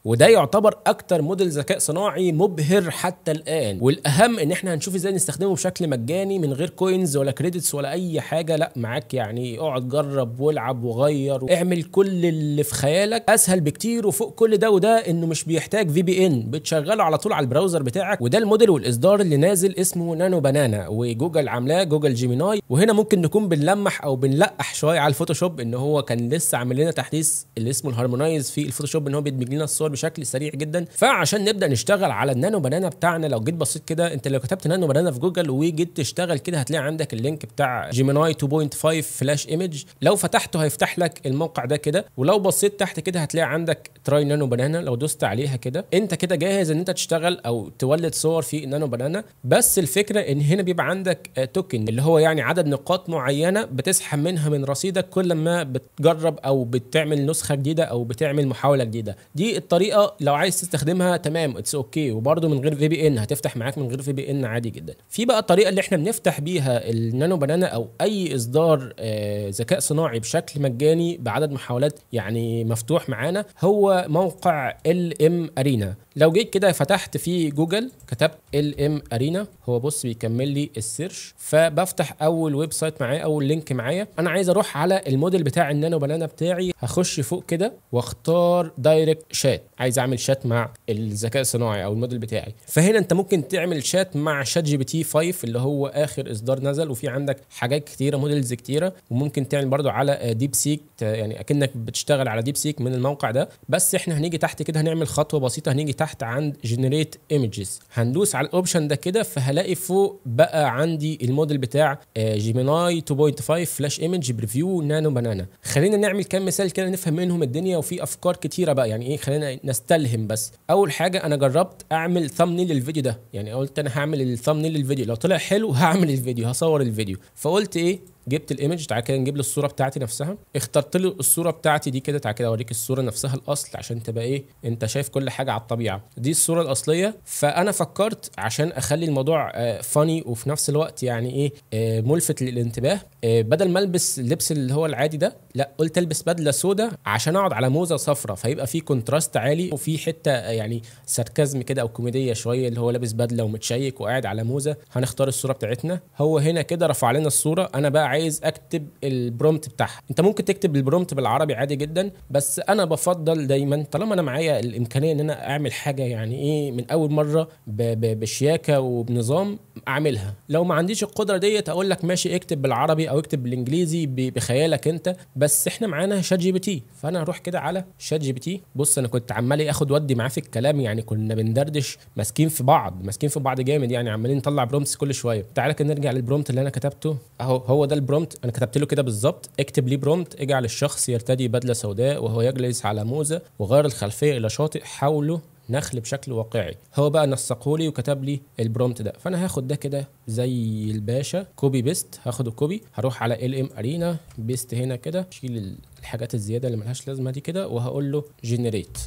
وده يعتبر اكتر موديل ذكاء صناعي مبهر حتى الان. والاهم ان احنا هنشوف ازاي نستخدمه بشكل مجاني من غير coins ولا credits ولا اي حاجة. لا معاك يعني اقعد جرب والعب وغير واعمل كل اللي في خيالك، اسهل بكتير. وفوق كل ده وده انه مش بيحتاج VPN، بتشغله على طول على ال browser بتاعك. وده الموديل والاصدار اللي نازل اسمه نانو بنانا، وجوجل عاملاه جوجل جيميناي. وهنا ممكن نكون بنلمح او بنلقح شوية على الفوتوشوب ان هو كان لسه عامل لنا تحديث اللي اسمه ال Harmonize في الفوتوشوب، ان هو بيدمج لنا الصور بشكل سريع جدا. فعشان نبدا نشتغل على النانو بنانا بتاعنا، لو جيت بصيت كده، انت لو كتبت نانو بنانا في جوجل وجيت تشتغل كده هتلاقي عندك ال link بتاع جيميناي 2.5 flash image. لو فتحته هيفتح لك الموقع ده كده، ولو بصيت تحت كده هتلاقي عندك try نانو بنانا. لو دوست عليها كده انت كده جاهز ان انت تشتغل او تولد صور في نانو بنانا. بس الفكرة ان هنا بيبقى عندك token اللي هو يعني عدد نقاط معينة بتسحب منها من رصيدك كل ما بتجرب او بتعمل نسخه جديدة او بتعمل محاولة جديدة. دي الطريقة لو عايز تستخدمها، تمام، it's okay. وبرده من غير VPN، هتفتح معاك من غير VPN عادي جدا. في بقى الطريقة اللي احنا بنفتح بيها النانو بنانا او اي اصدار ذكاء صناعي بشكل مجاني بعدد محاولات يعني مفتوح معانا، هو موقع LM Arena. لو جيت كده فتحت في جوجل كتبت LM Arena، هو بص بيكمل لي ال search، فبفتح اول website معايا، اول link معايا. انا عايز اروح على الموديل بتاع النانو بنانا بتاعي، هخش فوق كده واختار direct chat، عايز اعمل شات مع الذكاء الصناعي او الموديل بتاعي. فهنا انت ممكن تعمل شات مع شات جي بي تي 5 اللي هو اخر اصدار نزل، وفي عندك حاجات كتيرة، models كتيره. وممكن تعمل برضو على ديب سيك، يعني اكنك بتشتغل على ديب سيك من الموقع ده. بس احنا هنيجي تحت كده هنعمل خطوة بسيطة، هنيجي تحت عند generate images، هندوس على ال option ده كده، فهلاقي فوق بقى عندي الموديل بتاع جيميناي 2.5 flash image preview نانو بنانا. خلينا نعمل كام مثال كده نفهم منهم الدنيا، وفي افكار كتيرة بقى يعني ايه، خلينا نستلهم. بس اول حاجة انا جربت اعمل thumbnail للفيديو ده، يعني قلت انا هعمل ال thumbnail للفيديو، لو طلع حلو هعمل الفيديو، هصور الفيديو. فقلت ايه، جبت ال image، تعالى كده نجيب له الصورة بتاعتي نفسها، اخترت له الصورة بتاعتي دي كده. تعالى كده اوريك الصورة نفسها الاصل عشان تبقى ايه، انت شايف كل حاجة على الطبيعة. دي الصورة الاصلية. فانا فكرت عشان اخلي الموضوع funny وفي نفس الوقت يعني ايه ملفت للانتباه، بدل ما البس اللبس اللي هو العادي ده، لا قلت البس بدله سوداء عشان اقعد على موزة صفراء، فيبقى في contrast عالي وفي حتة يعني sarcasm كده او كوميدية شوية، اللي هو لابس بدله ومتشيك وقاعد على موزة. هنختار الصورة بتاعتنا، هو هنا كده رفع لنا الصورة. انا بقى عايز اكتب ال prompt بتاعها. انت ممكن تكتب ال prompt بالعربي عادي جدا، بس انا بفضل دايما طالما انا معايا الامكانية ان انا اعمل حاجة يعني ايه من اول مرة بشياكه وبنظام اعملها. لو ما عنديش القدرة ديت اقول لك ماشي اكتب بالعربي او اكتب بالانجليزي بخيالك انت، بس احنا معانا شات جي بي تي. فانا هروح كده على شات جي بي تي. بص انا كنت عمال اخد ودي معاه في الكلام، يعني كنا بندردش، ماسكين في بعض، ماسكين في بعض جامد، يعني عمالين نطلع prompts كل شوية. تعالى كده نرجع لل prompt اللي انا كتبته اهو، هو ده ال prompt. انا كتبت له كده بالظبط، اكتب لي prompt اجعل الشخص يرتدي بدله سوداء وهو يجلس على موزة وغير الخلفية الى شاطئ حوله نخل بشكل واقعي. هو بقى نسقه لي وكتب لي ال prompt ده، فانا هاخد ده كده زي الباشا copy paste، هاخده copy، هروح على LM Arena paste هنا كده، شيل الحاجات الزيادة اللي ملهاش لازمه دي كده، وهقول له generate.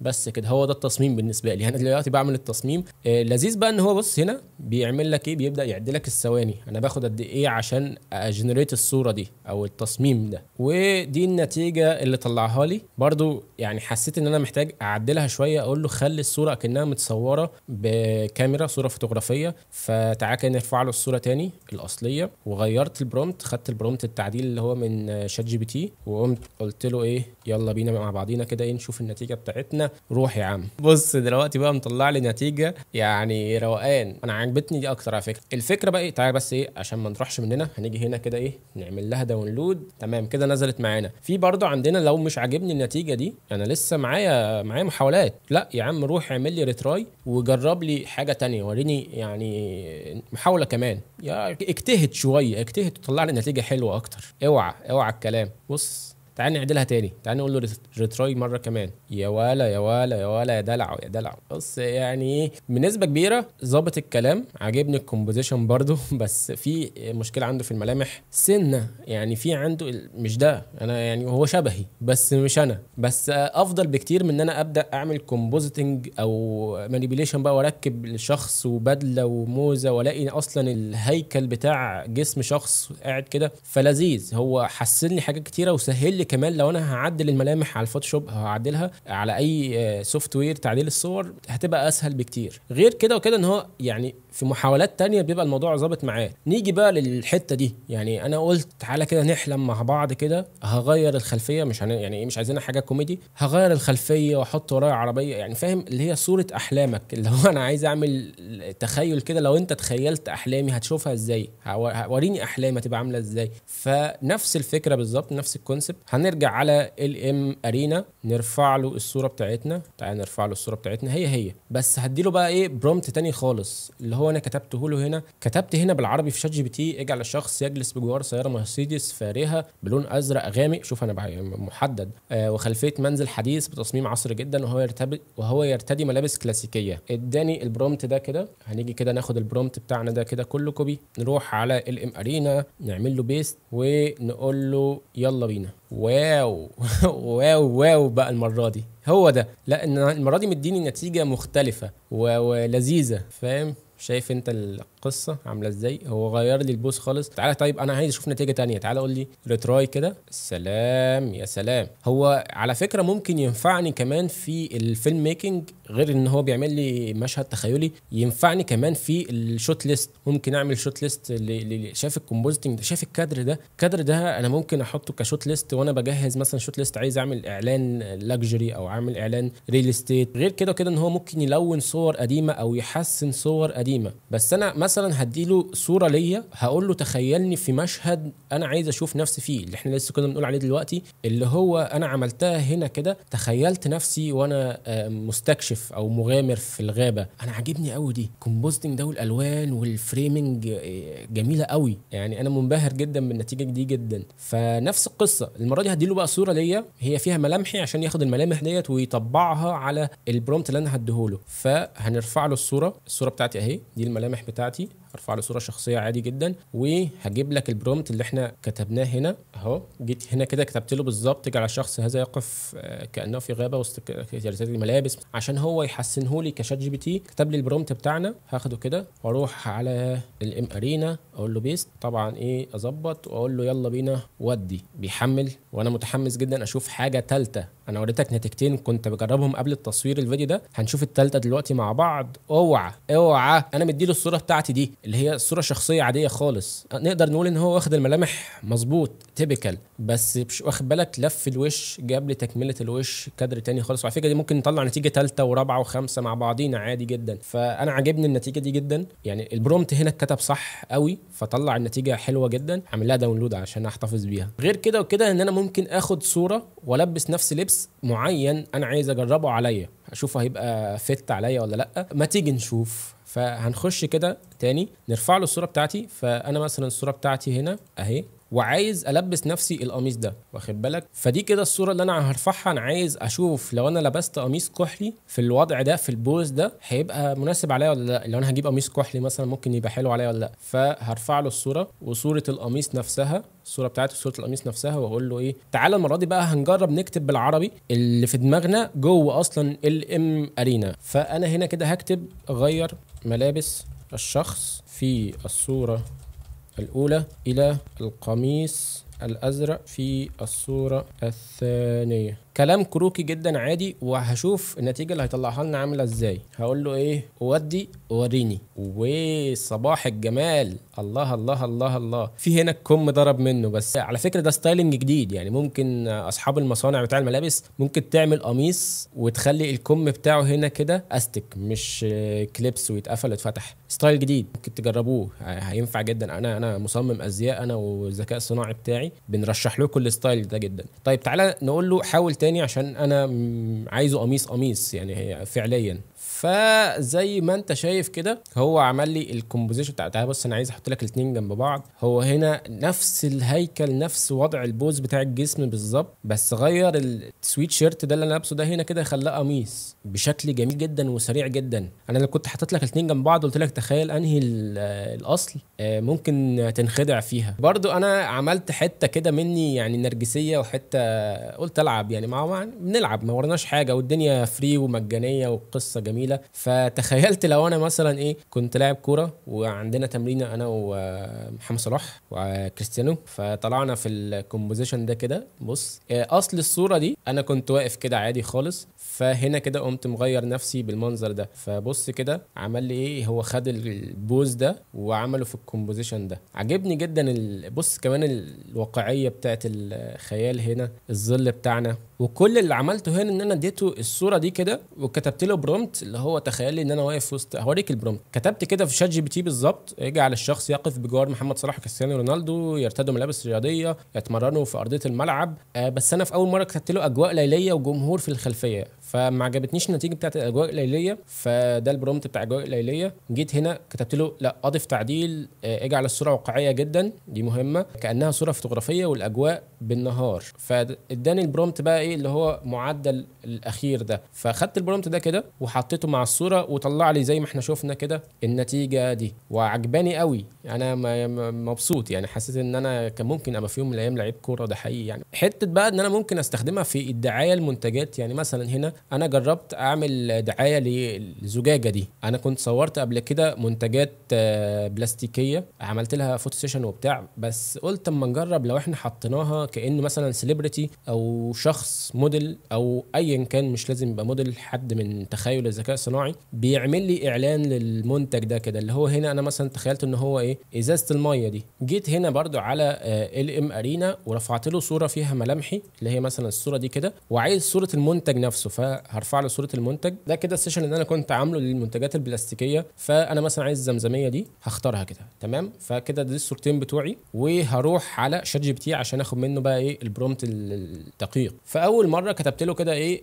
بس كده هو ده التصميم بالنسبة لي. انا دلوقتي بعمل التصميم. لذيذ بقى ان هو بص هنا بيعمل لك ايه، بيبدا يعد لك الثواني، انا باخد قد ايه عشان ا generate الصورة دي او التصميم ده، ودي النتيجة اللي طلعها لي. برضو يعني حسيت ان انا محتاج اعدلها شوية، اقول له خلي الصورة اكنها متصورة بكاميرا، صوره فوتوغرافيه. فتعالى كده نرفع له الصورة تاني الاصلية، وغيرت ال prompt، خدت ال prompt التعديل اللي هو من شات جي بي تي، وقمت قلت له ايه، يلا بينا مع بعضينا كده ايه نشوف النتيجة بتاعتنا. روح يا عم. بص دلوقتي بقى مطلع لي نتيجة يعني روقان، انا عجبتني دي اكتر على فكرة. الفكرة بقى ايه، تعالى بس ايه عشان ما نروحش مننا، هنيجي هنا كده ايه نعمل لها download. تمام كده نزلت معانا. في برضو عندنا لو مش عاجبني النتيجة دي، انا لسه معايا محاولات، لا يا عم روح اعمل لي retry وجرب لي حاجة تانية، وريني يعني محاولة كمان، يا اجتهد شوية، اجتهد وطلع لي نتيجة حلوة اكتر. اوعى اوعى الكلام. بص تعال نعدلها تاني، تعال نقول له retry مرة كمان. يا ولا يا ولا يا ولا، يا دلع يا دلع. بص يعني ايه بنسبة كبيرة ظابط الكلام، عاجبني ال composition برضو، بس في مشكلة عنده في الملامح سنة، يعني في عنده مش ده انا، يعني هو شبهي بس مش انا، بس افضل بكتير من ان انا ابدا اعمل compositing او manipulation بقى واركب الشخص وبدله وموزه والاقي اصلا الهيكل بتاع جسم شخص قاعد كده. فلذيذ، هو حسن لي حاجات كتيرة وسهل لي لي كمان لو انا هعدل الملامح على ال Photoshop هعدلها على اي software تعديل الصور هتبقى اسهل بكتير. غير كده وكده ان هو يعني في محاولات تانية بيبقى الموضوع ظابط معاه. نيجي بقى للحتة دي، يعني انا قلت تعالى كده نحلم مع بعض كده، هغير الخلفية، مش يعني ايه، مش عايزين حاجة كوميدي، هغير الخلفية واحط ورايا عربية، يعني فاهم اللي هي صوره احلامك، اللي هو انا عايز اعمل تخيل كده، لو انت تخيلت احلامي هتشوفها ازاي، وريني احلامي هتبقى عامله ازاي. فنفس الفكرة بالظبط، نفس ال concept. هنرجع على LMArena، نرفع له الصورة بتاعتنا، تعالى نرفع له الصورة بتاعتنا هي هي، بس هديله بقى ايه prompt تاني خالص اللي هو انا كتبته له هنا. كتبت هنا بالعربي في ChatGPT اجعل الشخص يجلس بجوار سيارة مرسيدس فارهه بلون ازرق غامق، شوف انا بقى محدد، وخلفيه منزل حديث بتصميم عصري جدا، وهو يرتدي ملابس كلاسيكية. اداني ال prompt ده كده، هنيجي كده ناخد ال prompt بتاعنا ده كده كله copy، نروح على LMArena نعمل له paste ونقول له يلا بينا. wow wow wow بقى المرة دي هو ده، لا ان المرة دي مديني نتيجة مختلفة ولذيذه، فاهم؟ شايف انت القصة عامله ازاي؟ هو غير لي ال pose خالص. تعالى طيب انا عايز اشوف نتيجة تانية، تعالى قول لي retry كده. سلام يا سلام. هو على فكرة ممكن ينفعني كمان في ال film making، غير ان هو بيعمل لي مشهد تخيلي، ينفعني كمان في ال shot list. ممكن اعمل shot list شايف ال compositing ده، شايف الكادر ده، الكادر ده انا ممكن احطه ك shot list وانا بجهز مثلا shot list، عايز اعمل اعلان luxury او اعمل اعلان real estate. غير كده وكده ان هو ممكن يلون صور قديمة او يحسن صور قديمة. بس انا مثلا هديله صوره ليا، هقول له تخيلني في مشهد انا عايز اشوف نفسي فيه، اللي احنا لسه كنا بنقول عليه دلوقتي، اللي هو انا عملتها هنا كده، تخيلت نفسي وانا مستكشف او مغامر في الغابة. انا عاجبني قوي دي compositing ده، والالوان وال framing جميلة قوي، يعني انا منبهر جدا بالنتيجة دي جدا. فنفس القصة المرة دي هديله بقى صوره ليا هي فيها ملامحي، عشان ياخد الملامح ديت ويطبعها على ال prompt اللي انا هديهوله. فهنرفع له الصورة، الصورة بتاعتي اهي، دي الملامح بتاعتي، هرفع له صوره شخصية عادي جدا، وهجيب لك ال prompt اللي احنا كتبناه هنا اهو. جيت هنا كده كتبت له بالظبط اجعل الشخص هذا يقف كانه في غابه وسط يرتدي ملابس، عشان هو يحسنه لي ك ChatGPT. كتب لي ال prompt بتاعنا، هاخده كده واروح على LMArena اقول له paste، طبعا ايه اظبط، واقول له يلا بينا ودي. بيحمل وانا متحمس جدا اشوف حاجة ثالثة. انا وريتك نتيجتين كنت بجربهم قبل التصوير الفيديو ده، هنشوف الثالثة دلوقتي مع بعض. اوعى اوعى، انا مديله الصورة بتاعتي دي اللي هي صوره شخصية عادية خالص، نقدر نقول ان هو واخد الملامح مظبوط typical، بس مش واخد بالك لف الوش، جاب لي تكمله الوش كادر تاني خالص. وعلى فكرة دي ممكن نطلع نتيجة ثالثة ورابعه وخامسه مع بعضينا عادي جدا. فانا عاجبني النتيجة دي جدا، يعني ال prompt هنا اتكتب صح قوي فطلع النتيجة حلوة جدا. هعمل لها download عشان احتفظ بيها. غير كده وكده ان انا ممكن اخد صوره والبس نفس لبس معين انا عايز اجربه عليا، اشوفه هيبقى fit عليا ولا لا. ما تيجي نشوف. فهنخش كده تاني نرفع له الصورة بتاعتي. فانا مثلا الصورة بتاعتي هنا اهي، وعايز البس نفسي القميص ده، واخد بالك؟ فدي كده الصورة اللي انا هرفعها. انا عايز اشوف لو انا لبست قميص كحلي في الوضع ده في ال pose ده هيبقى مناسب عليا ولا لا. لو انا هجيب قميص كحلي مثلا ممكن يبقى حلو عليا ولا لا. فهرفع له الصورة وصوره القميص نفسها، الصورة بتاعته صوره القميص نفسها، واقول له ايه، تعالى المرة دي بقى هنجرب نكتب بالعربي اللي في دماغنا جوه اصلا LMArena. فانا هنا كده هكتب غير ملابس الشخص في الصورة الأولى إلى القميص الأزرق في الصورة الثانية. كلام كروكي جدا عادي، وهشوف النتيجة اللي هيطلعها لنا عاملة ازاي. هقول له ايه، ودي وريني. وصباح الجمال، الله الله الله الله. في هنا الكم ضرب منه، بس على فكرة ده styling جديد، يعني ممكن اصحاب المصانع بتاع الملابس ممكن تعمل قميص وتخلي الكم بتاعه هنا كده استك مش clips ويتقفل ويتفتح. style جديد ممكن تجربوه، هينفع جدا. انا مصمم ازياء، انا والذكاء الصناعي بتاعي بنرشح لكم ال style ده جدا. طيب تعالى نقول له حاول تاني، عشان انا عايزه قميص يعني هي فعليا. فزي ما انت شايف كده هو عمل لي ال composition بتاع. تعالى بص، انا عايز احط لك الاثنين جنب بعض. هو هنا نفس الهيكل، نفس وضع ال pose بتاع الجسم بالظبط، بس غير السويت شيرت ده اللي انا لابسه ده هنا كده خلاه قميص بشكل جميل جدا وسريع جدا. انا لو كنت حاطط لك الاثنين جنب بعض وقلت لك تخيل انهي الاصل ممكن تنخدع فيها. برضو انا عملت حتة كده مني يعني نرجسية، وحتة قلت العب يعني، ما بنلعب، ما ورناش حاجة، والدنيا free ومجانيه والقصه جميلة. فتخيلت لو انا مثلا ايه كنت لاعب كورة وعندنا تمرينه انا ومحمد صلاح وكريستيانو، فطلعنا في ال composition ده كده. بص اصل الصورة دي انا كنت واقف كده عادي خالص، فهنا كده قمت مغير نفسي بالمنظر ده. فبص كده عمل لي ايه، هو خد ال pose ده وعمله في ال composition ده. عجبني جدا. بص كمان الواقعية بتاعت الخيال هنا، الظل بتاعنا. وكل اللي عملته هنا ان انا اديته الصورة دي كده وكتبت له prompt اللي هو تخيل لي ان انا واقف وسط، هوريك ال prompt. كتبت كده في ChatGPT بالظبط، اجعل الشخص يقف بجوار محمد صلاح وكريستيانو رونالدو، يرتدوا ملابس رياضية، يتمرنوا في ارضية الملعب. بس انا في اول مرة كتبت له اجواء ليليه وجمهور في الخلفية، فما عجبتنيش النتيجة بتاعت الاجواء الليلية، فده ال prompt بتاع الاجواء الليلية. جيت هنا كتبت له لا اضف تعديل، اجعل الصورة واقعية جدا، دي مهمة، كانها صوره فوتوغرافيه والاجواء بالنهار. فاداني ال prompt بقى ايه اللي هو معدل الاخير ده. فاخدت ال prompt ده كده وحطيته مع الصورة وطلع لي زي ما احنا شفنا كده النتيجة دي، وعجباني قوي. انا مبسوط يعني، حسيت ان انا كان ممكن ابقى في يوم من الايام لعيب كورة، ده حقيقي يعني. حتة بقى ان انا ممكن استخدمها في الدعاية المنتجات، يعني مثلا هنا انا جربت اعمل دعاية للزجاجه دي. انا كنت صورت قبل كده منتجات بلاستيكيه، عملت لها photo session وبتاع، بس قلت اما نجرب لو احنا حطيناها كانه مثلا celebrity او شخص موديل او ايا كان، مش لازم يبقى موديل، حد من تخيل الذكاء الصناعي بيعمل لي اعلان للمنتج ده كده. اللي هو هنا انا مثلا تخيلت ان هو ايه، ازازة المية دي. جيت هنا برضو على LMArena ورفعت له صوره فيها ملامحي اللي هي مثلا الصورة دي كده، وعايز صوره المنتج نفسه، فهرفع له صوره المنتج ده كده. ال session اللي انا كنت عامله للمنتجات البلاستيكية، فانا مثلا عايز الزمزميه دي هختارها كده، تمام. فكده دي الصورتين بتوعي، وهروح على ChatGPT عشان اخد منه بقى ايه ال prompt الدقيق. فاول مرة كتبت له كده ايه،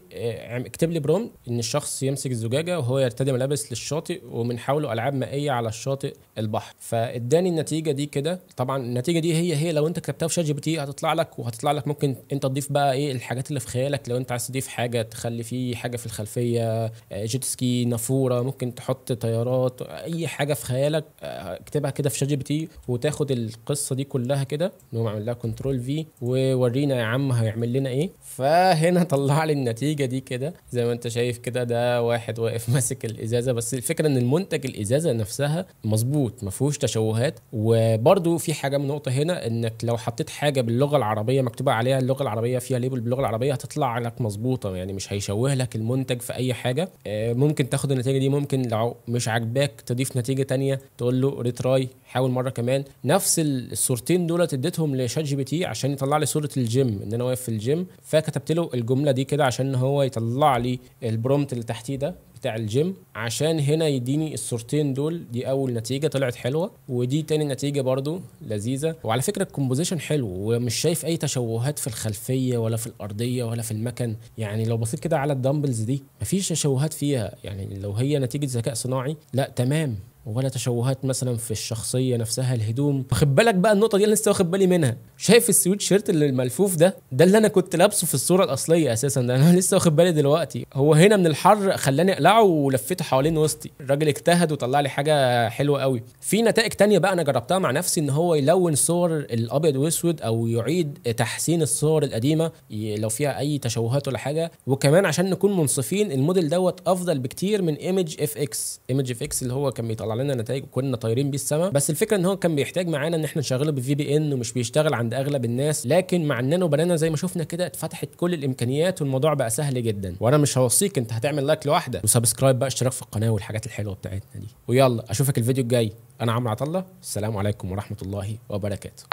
اكتب لي prompt ان الشخص يمسك الزجاجة وهو يرتدي ملابس للشاطئ ومن حوله العاب مائية على الشاطئ البحر. فاداني النتيجة دي كده. طبعا النتيجة دي هي لو انت كتبتها في ChatGPT هتطلع لك، وهتطلع لك ممكن انت تضيف بقى ايه الحاجات اللي في خيالك. لو انت عايز تضيف حاجة تخلي فيه حاجة في الخلفية، jet ski، نافورة، ممكن تحط طيارات، اي حاجة في خيالك اكتبها كده في ChatGPT وتاخد القصة دي كلها كده. نقوم عامل لها control V وورينا يا عم هيعمل لنا ايه. فهنا طلع لي النتيجة دي كده زي ما انت شايف كده، ده واحد واقف ماسك الازازه، بس الفكرة ان المنتج الازازه نفسها مظبوط ما فيهوش تشوهات. وبرده في حاجة من نقطة هنا، انك لو حطيت حاجة باللغة العربية مكتوبة عليها اللغة العربية فيها label باللغة العربية هتطلع لك مظبوطة، يعني مش هيشوه لك المنتج في اي حاجة. ممكن تاخد النتيجة دي، ممكن لو مش عاجباك تضيف نتيجة تانية تقول له retry، حاول مرة كمان. نفس الصورتين دولت اديتهم ل ChatGPT عشان يطلع لي صوره الجيم ان انا واقف في الجيم، فكتبت له الجملة دي كده عشان هو يطلع لي ال prompt اللي تحتيه ده بتاع الجيم، عشان هنا يديني الصورتين دول. دي اول نتيجة طلعت حلوة، ودي تاني نتيجة برضو لذيذة. وعلى فكرة ال composition حلو ومش شايف اي تشوهات في الخلفية ولا في الارضية ولا في المكن. يعني لو بصيت كده على ال dumbbells دي مفيش تشوهات فيها، يعني لو هي نتيجة ذكاء صناعي لا تمام، ولا تشوهات مثلا في الشخصية نفسها، الهدوم. واخد بالك بقى النقطة دي انا لسه واخد بالي منها، شايف السويت شيرت اللي الملفوف ده، ده اللي انا كنت لابسه في الصورة الاصلية اساسا، ده انا لسه واخد بالي دلوقتي. هو هنا من الحر خلاني اقلعه ولفيته حوالين وسطي، الراجل اجتهد وطلع لي حاجة حلوة قوي. في نتائج تانية بقى انا جربتها مع نفسي، ان هو يلون صور الابيض واسود او يعيد تحسين الصور القديمة لو فيها اي تشوهات ولا حاجة. وكمان عشان نكون منصفين الموديل دوت افضل بكتير من ايمج اف اكس. ايمج اف اكس اللي هو كان بيطلع لنا نتائج وكنا طايرين بيه السما، بس الفكرة ان هو كان بيحتاج معانا ان احنا نشغله ب VPN ومش بيشتغل عند اغلب الناس. لكن مع ال Nano Banana زي ما شفنا كده اتفتحت كل الامكانيات والموضوع بقى سهل جدا. وانا مش هوصيك، انت هتعمل like لوحدك و subscribe بقى، اشتراك في القناة والحاجات الحلوة بتاعتنا دي. ويلا اشوفك الفيديو الجاي. انا عمرو عطله، السلام عليكم ورحمة الله وبركاته.